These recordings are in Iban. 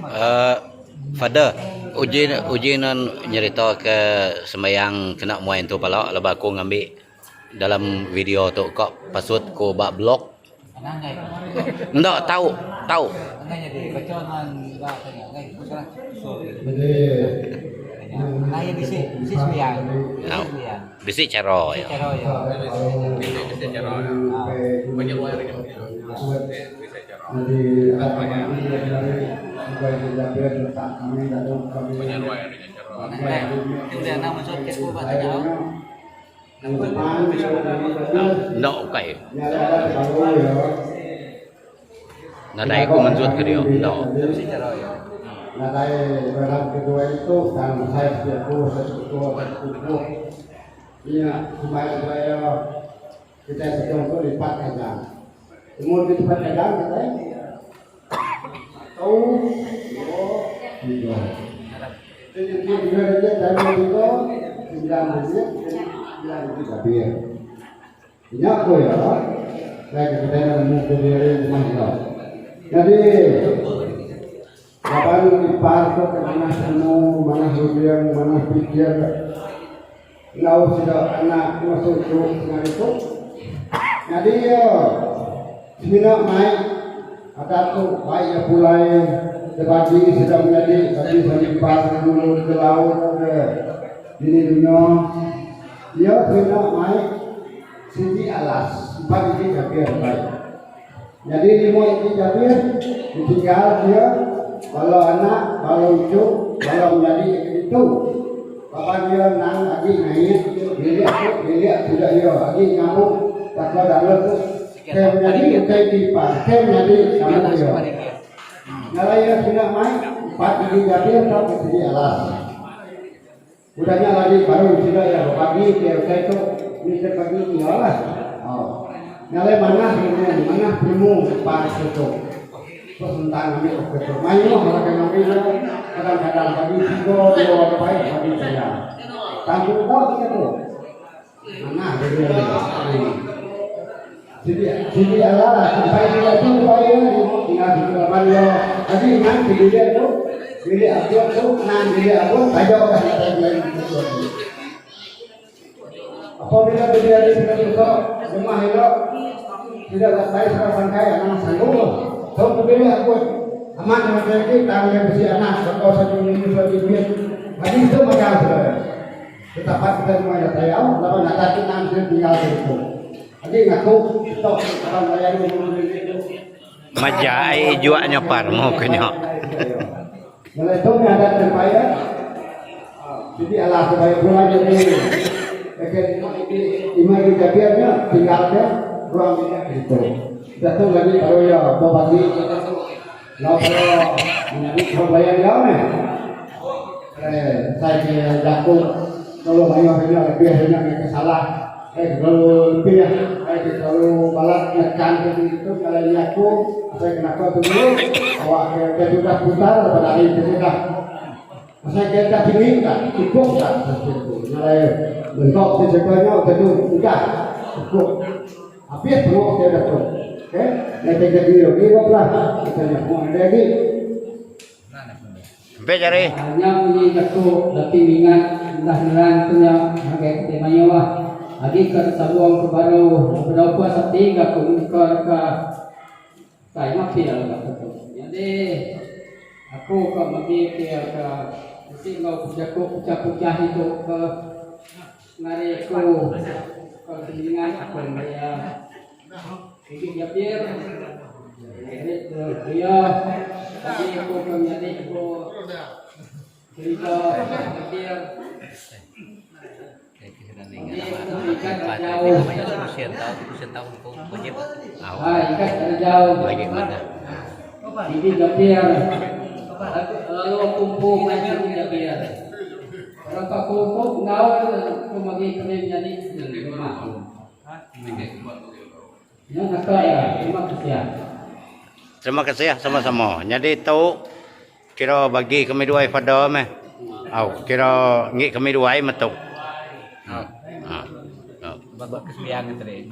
Uhh Father uji uji ne nyerita ke sembahyang kena muai entu pala laban aku ngambi dalam video tu ka pasut ku ba blog. Enda tau tau. Bisi chara iya. Enda ukai. Nadai ku mensut ke dia enda. Nya ku iya, kai ke kitai enda nemu ke diri jemah ila. Nyadi laban ipar tu ke manah penemu, manah runding, manah pikir enggau sida anak enggau suku sengari tu. Nyadi iya semina mai adat tu bai iya pulai dibagi sida menyadi bagi sida ipar nulung ke laut ke dini dunya. Iya semina mai siti alas empat iti jabir bai. Nyadi lima iti jabir ditinggal iya bala anak, bala uchu, bala menyadi iya ke ditu. Laban iya endang agi ngait bilik tu bilik sida iya agi ngambu baka dalam tu ke menyadi ukai ti ipar ke menyadi ngambu iya. Nyalai iya semina mai empat iti jabir tauka siti alas. Udah nya lagi baru sida iya bebagi ke utai tu mesti bagi iya lah. Oh. Nya alai manah runding, manah penemu pas tu. Tu sentang ngambi ke tu. Mayuh orang ke ngambi iya kadang-kadang bagi sigo dua baik bagi saya. Tang tu enda kita tu. Manah runding dia. Sidi sidi ala sampai sida tu bai iya tinggal situ laban iya agi ngan ke bilik tu bilik abun tu nan bilik abun taja udah nadai bulai ngan tu agi. Apabila dudi hari sida suka jemah ila sida datai sida sangkai anang sanggu tu ke bilik abun amat nadai agi tang iya bisi anak baka sadi mini sadi mit agi tu magang sida iya. Betapat kitai semua datai au laban adat tu endang sida tinggal ke ditu. Agi ngaku tu kaban belayan nulung diri tu. Maja ai juak nya par mo ke nya. Nyalai tu meh adat nempai iya. Siti alah ke baik pulai jadi eke lima igi jabir nya tinggal ke ruang bilik ke ditu. Udah tu lagi baru iya bebagi enggau bala menyadi kaban belayan iya meh. Sai ke jaku kelalu mayuh nya lebih nya meh ke salah ai kelalu lebih ai ke kelalu balat nekan ke diri tu jalai nya aku asai ke naka tu dulu awak ke udah udah putar laban ari tu udah asai ke udah tinggi udah cukup udah jalai bentok ti serta nya udah tu udah cukup habis teruk ke udah tu okey nya ke jadi ngirup lah kita nya ada lagi. Empai jari. Nya munyi jaku laki Mingat enda nerang ke nya ngagai kitai mayuh. Agi ka disambung ke baru bedau puas ati ga ku muka deka kai mapil ga ku tu. Nyadi aku ka megi pia ka bisi enggau jaku pecah-pecah ditu ke ngari aku ka Mingat aku meri iya. Sigi Japir menyadi ke iya agi aku ke menyadi ku cerita Japir agi aku ikat jauh hai ikat jauh sigi Japir lalu aku empu mai sigi Japir berapa ku empu enggau aku magi kami menyadi rumah. Nya naka iya. Terima kasih. Terima kasih sama-sama. Nyadi tu kira bagi kami duai father meh. Au kira ngi kami duai meh tu. Ha. Ha.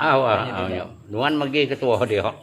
Au au. Nuan magi ketua dia.